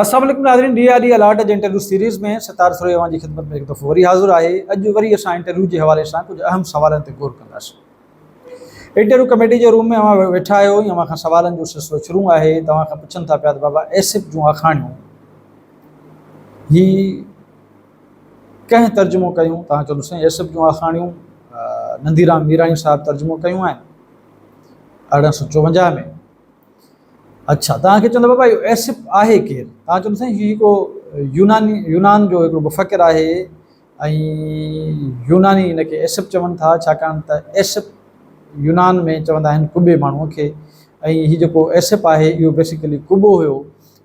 السلام عليڪم ناظرين ڊي I D allot جي انٽرويو سيريز ۾ ستار سروي اوهان جي خدمت ۾ هڪ دفعو وري حاضر آهي. اڄ وري اسان انٽرويو جي حوالي سان ڪجهه اهم سوالن تي غور ڪنداسين. انٽرويو ڪميٽي جي روم ۾ اوهان ويٺا آهيو ۽ اوهان کان سوالن جو سلسلو شروع آهي. توهان کان پڇن ٿا پيا ته بابا ايسپ جون آکاڻيون هي ڪنهن ترجمو ڪيون؟ توهان چوندو سائين ايسپ جون آکاڻيون ننديرام ميراڻي صاحب ترجمو ڪيون آهن 1854 ۾. اڇا توهان کي چوندو بابا اهو ايسپ آهي ڪير؟ توهان چوندو سائين هي هڪڙو يوناني يونان جو هڪڙو مفڪر آهي ۽ يوناني هن کي ايسپ چون ٿا ڇاڪاڻ ته ايسپ يونان ۾ چوندا آهن ڪٻي ماڻهوء کي ۽ هي جيڪو ايسپ آهي اهو بيسيڪلي ڪٻو هيو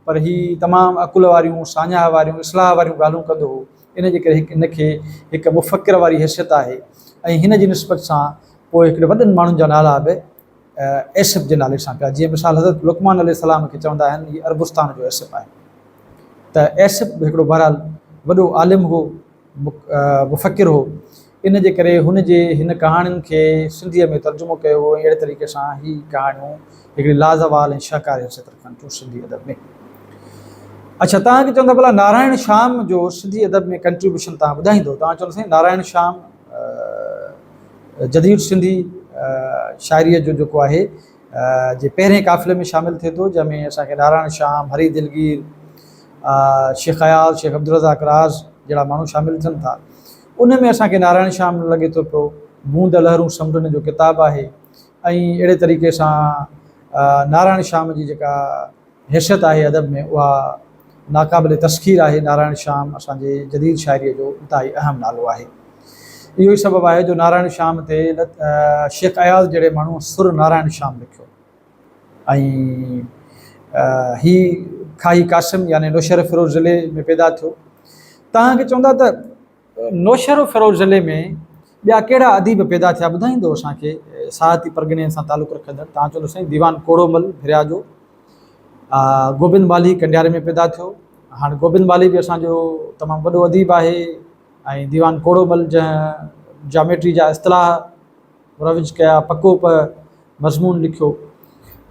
پر هي تمام عقل واريون ساڃاهه واريون اصلاح واريون ڳالهيون ڪندو هو ان جي ڪري هن کي هڪ مفڪر واري حيثيت آهي ۽ هن جي نسبت سان پوء هڪڙي وڏن ماڻهن جا نالا به ايسپ جي نالي سان پيا جيئن مثال حضرت لقمان عليه السلام کي چوندا آهن هي عربستان جو ايسپ آهي ته ايسپ به هڪڙو بهرحال وڏو عالم هو مفڪر هو ان جي ڪري هن جي هن ڪهاڻين کي سنڌيء ۾ ترجمو ڪيو ويو ۽ اهڙي طريقي سان هي ڪهاڻيون هڪڙي لازوال ۽ شاهڪار حيثيت رکن ٿيون سنڌي ادب ۾. اڇا توهان کي چوندا ڀلا نارائڻ شيام جو سنڌي ادب ۾ ڪنٽريبيوشن توهان ٻڌائيندو توهان چوندو سائين نارائڻ شيام جديد سنڌي شاعريء جو جيڪو آهي جي پهرين قافلي ۾ شامل ٿئي ٿو جنهن ۾ اسان کي نارائڻ شيام، هري دلگير، شيخ اياز، شيخ عبدالرزاق راز جهڙا ماڻهو شامل ٿين ٿا. ان ۾ اسان کي نارائڻ شيام لڳي ٿو پيو بوند لهرون سمنڊن جو ڪتاب آهي ۽ اهڙي طريقي سان نارائڻ شيام جي جيڪا حيثيت آهي ادب ۾ اها ناقابل تسخير آهي. نارائڻ شيام اسان جي جديد شاعريء جو انتهائي اهم نالو آهي. اهو ئي سبب آهي جو نارائڻ شيام تي شيخ اياز جهڙي ماڻهوء سر نارائڻ شيام لکيو ۽ هي کاهي قاسم يعني نوشهروفيروز ضلعي ۾ پيدا ٿيو. توهان کي چوندا ته نوشهروفيروز ضلعي ۾ ٻيا ڪهڙا اديب پيدا ٿيا ٻڌائيندو اسان کي ساهتي پرڳڻي سان تعلق رکندڙ توهان چوندو سائين ديوان ڪوڙومل ڀريا جو گوبند مالهي ڪنڊياري ۾ پيدا ٿيو هاڻي گوبند مالهي به اسان جو تمام وڏو اديب آهي ۽ ديوان ڪوڙومل جنهن جاميٽري جا اصطلاح مروج ڪيا پڪو پ مضمون لکيو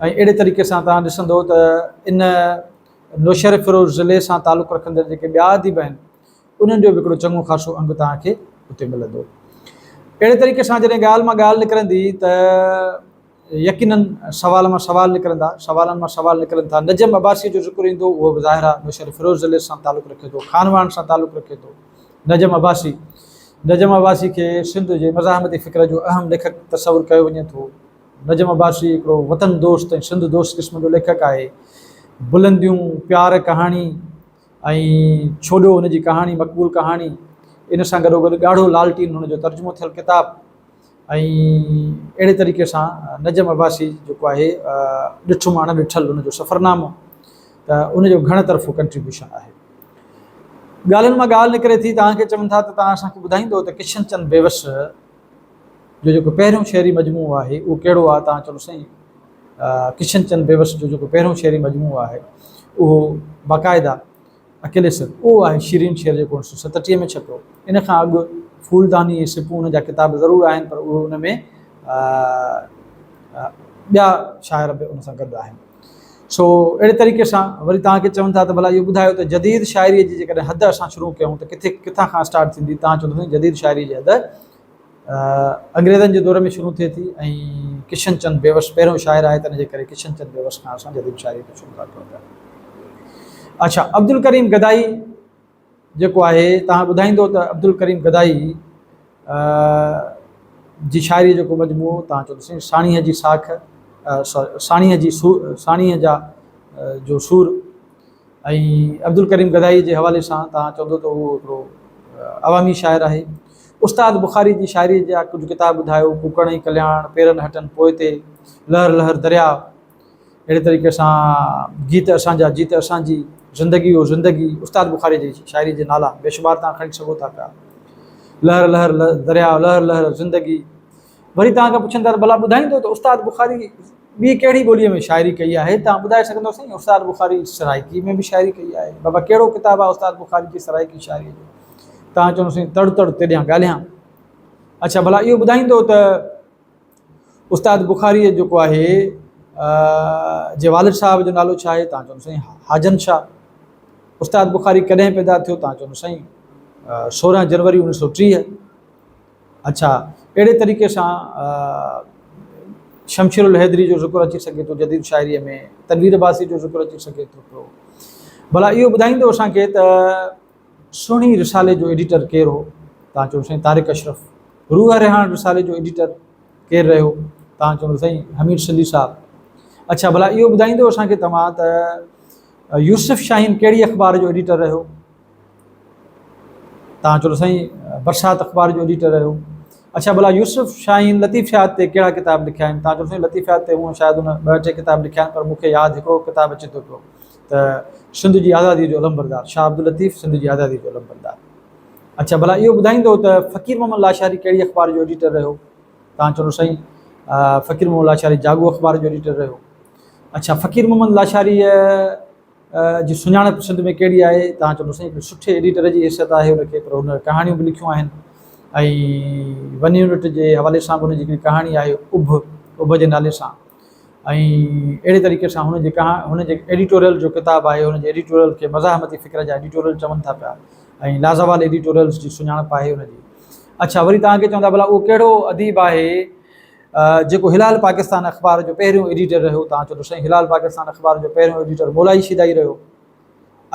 ۽ اهڙي طريقي سان توهان ڏسندو ته ان نوشهروفيروز ضلعي سان تعلق رکندڙ جيڪي ٻيا اديب آهن انهن جو به هڪڙو چڱو خاصو انگ توهان کي اتي ملندو. اهڙي طريقي سان جڏهن ڳالهه مان ڳالهه نڪرندي ته يقينن سوال مان سوال نڪرندا، سوالن مان سوال نڪرن ٿا. نجم عباسيء جو ذڪر ايندو، اهو به ظاهر آهي نوشهري فيروز ضلعي سان تعلق رکي ٿو، خانواهڻ سان تعلق رکي ٿو. نجم عباسي، نجم عباسي کي سنڌ جي مزاحمتي فڪر جو اهم ليکڪ تصور ڪيو وڃي ٿو. نجم عباسي هڪڙو وطن دوست ۽ سنڌ دوست قسم جو ليکڪ آهي. بلنديون، پيار ڪهاڻي، ۽ ڇوڏو هن جي ڪهاڻي مقبول ڪهاڻي ان سان گڏوگڏ ڳاڙهو لالٽين هن جو ترجمو ٿيل ڪتاب ۽ اهڙي طريقي سان نجم عباسي جيڪو آهي ڏٺم اڻ ڏٺل هن جو سفرنامو ته ان جو گهڻ طرفو ڪنٽريبيوشن آهي. ڳالهين مان ڳالهه نڪري ٿي توهان کي چون ٿا ته توهان اسان کي ٻڌائيندو ته ڪشن چند بيوس جو جيڪو پهريون شعري مجموعو آهي اهو ڪهڙو آهي توهان چوندو سائين ڪشن چند بيوس جو جيڪو پهريون شعري مجموعو آهي اهو باقاعده اڪيلي سر اهو آهي شيرين شعر جيڪو اڻ سو ستٽيهه ۾ ڇپيو ان کان اڳ ڦولداني ۽ سپون ان جا ڪتاب ضرور آهن پر اهي ان ۾ ٻيا شاعر به ان سان گڏ آهن سو اهڙي طريقي سان وري توهان کي چون ٿا ته ڀلا اهو ٻڌايو ته جديد شاعريء جي جيڪڏهن حد اسان شروع ڪيون ته ڪٿي ڪٿان کان اسٽارٽ ٿيندي توهان چوندو جديد شاعريء جي حد انگريزن جي دور ۾ شروع ٿئي ٿي ۽ ڪشن چند بيوس پهريون شاعر آهي تنهن جي ڪري ڪشن چند بيوس کان اسان جديد شاعري جو شروع ٿا ڪيون پيا. اڇا عبدالڪريم گدائي جيڪو آهي توهان ٻڌائيندو ته عبدالڪريم گدائي جي شاعري جو جيڪو مجموعو توهان چوندو سائين ساڻيهه جي ساک ساڻيهه جي ساڻيهه جا جو سور ۽ عبدالڪريم گدائي جي حوالي سان توهان چوندو ته اهو هڪڙو عوامي شاعر آهي. استاد بخاري جي شاعريء جا ڪجهه ڪتاب ٻڌايو، ڪوڪڻ ۽ ڪلياڻ، پيرن هٽن پوئتي، لهر لهر درياء، اهڙي طريقي سان گيت اسان جا جيت اسان جي، زندگي او زندگي، استاد بخاري جي شاعريء جي نالا بيشمار توهان کڻي سگهو ٿا پيا. لهر لهر درياء، لهر لهر زندگي. وري توهان کان پڇن ٿا ته ڀلا ٻڌائيندو ته استاد بخاري ٻي ڪهڙي ٻوليء ۾ شاعري ڪئي آهي؟ توهان ٻڌائي سگهندو سائين استاد بخاري سرائيڪي ۾ به شاعري ڪئي آهي. بابا ڪهڙو ڪتاب آهي استاد بخاري جي سرائيڪي شاعريء جو؟ توهان چوندو سائين تڙ تڙ تيڏيان ڳالهيان. اڇا ڀلا اهو ٻڌائيندو ته استاد بخاريء جيڪو آهي جي والد صاحب جو نالو ڇا آهي؟ توهان چوندو سائين حاجن شاهه. استاد بخاري ڪڏهن پيدا ٿيو؟ توهان چوندو سائين 16 جنوري 1930. اڇا اهڙي طريقي سان شمشير الحيدري جو ذڪر اچي سگهي ٿو جديد شاعريء ۾ تنوير عباسي جو ذڪر اچي سگهي ٿو پيو. ڀلا اهو ٻڌائيندو اسان کي ته سهڻي رسالي جو ايڊيٽر ڪير هو؟ توهان چوندو سائين طارق اشرف. روح رهاڻ رسالي جو ايڊيٽر ڪير رهيو؟ توهان چوندو سائين حميد سنڌي صاحب. اڇا ڀلا اهو ٻڌائيندو اسان کي توهان ته يوسف شاهين ڪهڙي اخبار جو ايڊيٽر رهيو؟ توهان چوندو سائين برسات اخبار جو ايڊيٽر رهيو. اڇا ڀلا يوسف شاهين لطيفيات تي ڪهڙا ڪتاب لکيا آهن؟ توهان چوندو سائين لطيفيات تي هونء شايد هن ٻه ٽي ڪتاب لکيا آهن پر مون کي ياد هڪڙو ڪتاب اچي ٿو پيو ته سنڌ جي آزاديء جو علمبردار، شاهه عبداللطيف سنڌ جي آزاديء جو علمبردار. اڇا ڀلا اهو ٻڌائيندو ته فقير محمد لاشاري ڪهڙي اخبار جو ايڊيٽر رهيو؟ توهان چوندو سائين فقير محمد لاشاري جاڳو اخبار جو ايڊيٽر رهيو. اڇا فقير محمد لاشاريء جي سڃاڻپ سنڌ ۾ ڪهڙي آهي؟ توهان چوندو سائين هڪڙي سٺي ايڊيٽر جي حيثيت آهي ان کي پر هن ڪهاڻيون به لکيون آهن ۽ ون يونٽ جي حوالي سان به هن جي هڪڙي ڪهاڻي آهي اڀ اڀ جي نالي سان ۽ اهڙي طريقي سان هن جي ڪها هن جي ايڊيٽوريل جو ڪتاب آهي هن جي ايڊيٽوريل کي مزاحمتي فڪر جا ايڊيٽوريل چون ٿا پيا ۽ لازوال ايڊيٽوريلز جي سڃاڻپ آهي هن جي. اڇا وري توهان کي چوندا ڀلا اهو ڪهڙو اديب آهي جيڪو هلال پاڪستان اخبار جو پهريون ايڊيٽر رهيو؟ توهان چوندو سائين هلال پاڪستان اخبار جو پهريون ايڊيٽر مولائي شيدائي رهيو.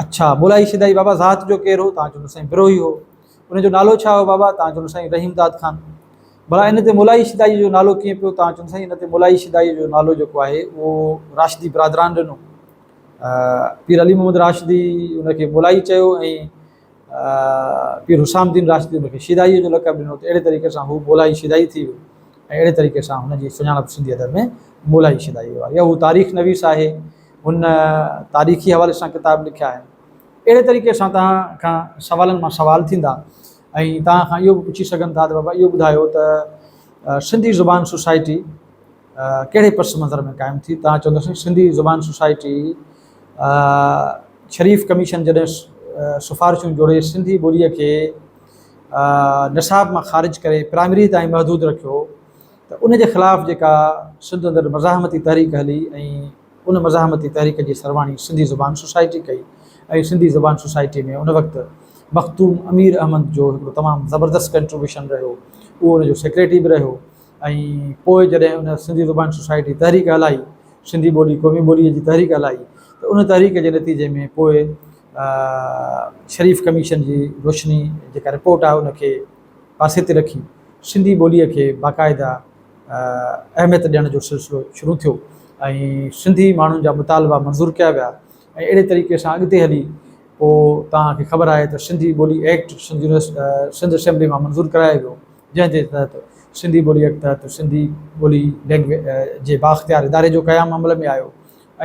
اڇا مولائي شيدائي بابا ذات جو ڪير هو؟ توهان چوندو سائين بروهي هو. ان جو نالو ڇا هو بابا؟ توهان چوندو سائين رحيم داد خان. ڀلا ان تي مولائي شيدائي جو نالو ڪيئن پيو؟ توهان چوندو سائين ان تي مولائي شيدائي جو نالو جيڪو آهي اهو راشدي برادران ڏنو. پير علي محمد راشدي ان کي مولائي چيو ۽ پير حسام الدين راشدي ان کي شيدائيء جو لقب ڏنو ته اهڙي طريقي سان هو مولائي شيدائي ٿي ويو ۽ اهڙي طريقي سان هن جي سڃاڻپ سنڌي ادب ۾ مولائي شيدائيء واري آهي. هو تاريخ نويس آهي. هن تاريخي حوالي سان ڪتاب لکيا آهن. اهڙي طريقي سان توهان کان سوالن مان سوال ٿيندا ۽ توهان کان اهو به پڇي سگهن ٿا ته بابا اهو ٻڌايو ته سنڌي زبان سوسائٽي ڪهڙي پس منظر ۾ قائم ٿي؟ توهان چوندو سائين سنڌي زبان سوسائٽي شريف ڪميشن جڏهن سفارشون جوڙي سنڌي ٻوليء کي نصاب مان خارج ڪري پرائمري تائين محدود رکيو ته ان جي خلاف جيڪا سنڌ اندر مزاحمتي تحريڪ هلي ۽ ان مزاحمتي تحريڪ جي سرواڻي سنڌي زبان سوسائٽي ڪئي ۽ سنڌي زبان سوسائٽي ۾ ان وقت مخدوم امير احمد جو هڪڙو تمام زبردست ڪنٽريبيوشن رهيو اهو ان جو سيڪريٽري به رهيو ۽ پوء جڏهن ان سنڌي زبان سوسائٽي تحريڪ هلائي، سنڌي ٻولي قومي ٻوليء جي تحريڪ هلائي ته ان تحريڪ جي نتيجي ۾ پوء شريف ڪميشن جي روشني جيڪا رپورٽ آهي ان کي پاسي تي رکي سنڌي ٻوليء کي باقاعده اهميت ڏيڻ جو سلسلو شروع ٿيو ۽ سنڌي ماڻهن جا مطالبا منظور ڪيا ويا ۽ اهڙي طريقي سان اڳتي هلي پوء توهان کي خبر آهي ته سنڌي ٻولي ايڪٽ سنڌ سنڌ اسيمبلي مان منظور ڪرايو ويو جنهن جي تحت سنڌي ٻولي ايڪٽ تحت سنڌي ٻولي لينگوي جي بااختيار اداري جو قيام عمل ۾ آيو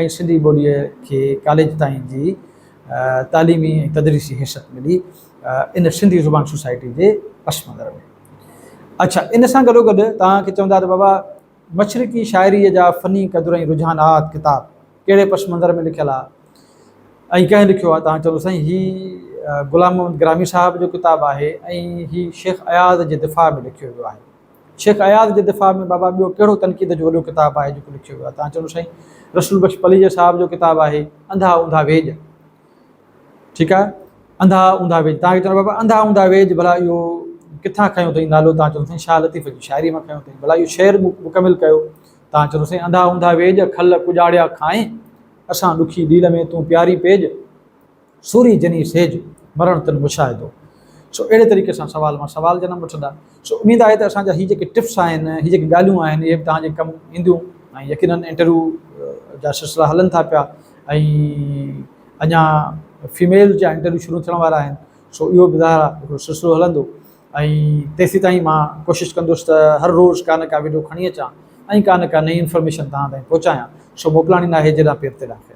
۽ سنڌي ٻوليء کي ڪاليج تائين جي تعليمي ۽ تدريسي حيثيت ملي ان سنڌي زبان سوسائٽي جي پس منظر ۾. اڇا ان سان گڏوگڏ توهان کي چوندا ته بابا مشرقي شاعريء جا فني قدر ۽ رجحانات ڪتاب ڪهڙي پس منظر ۾ لکيل آهي ۽ ڪنهن لکيو آهي؟ توهان چوندو سائين هي غلام محمد گرامي صاحب جو ڪتاب آهي ۽ هي شيخ اياز جي دفاع ۾ لکيو ويو آهي. شيخ اياز جي دفاع ۾ بابا ٻيو ڪهڙو تنقيد جو وڏو ڪتاب آهي جيڪو لکيو ويو آهي؟ توهان چوندو سائين رسول بخش پليجي صاحب جو ڪتاب آهي انڌا اونڌا ويڄ. ٺيڪ آهي انڌا اونڌا ويڄ توهان کي چوندو بابا انڌا اونڌا ويڄ ڀلا اهو ڪٿان کنيو اٿئي نالو؟ توهان چوندو سائين شاهه لطيف جي شاعري مان کنيو اٿئي. ڀلا اهو شعر مڪمل ڪيو. توهان چوندو سائين انڌا اونڌا ويڄ کل ڪڄاڙيا کائين اسان ڏکي ڏيل ۾ تون پياري پيڄ سوري جني سيج مرڻ تن مشاهدو. سو اهڙي طريقي سان سوال مان سوال جنم وٺندا. سو اميد آهي ته اسان جا هي جيڪي ٽپس آهن هي جيڪي ڳالهيون آهن اهي به توهان جي ڪم اينديون ۽ يقينن انٽرويو جا سلسلا هلن ٿا پيا ۽ اڃا فيميل جا انٽرويو شروع ٿيڻ وارا آهن سو اهو به ظاهر آهي هڪڙو سلسلو هلندو ۽ تيسيتائين مان ڪوشش ڪندس ته هر روز ڪا نه ڪا وڊيو کڻي اچان ۽ ڪا نه ڪا نئين انفارميشن توهان تائين پهچايان سو موڪلاڻي ناهي جيڏانهن پير تيڏانهن خير.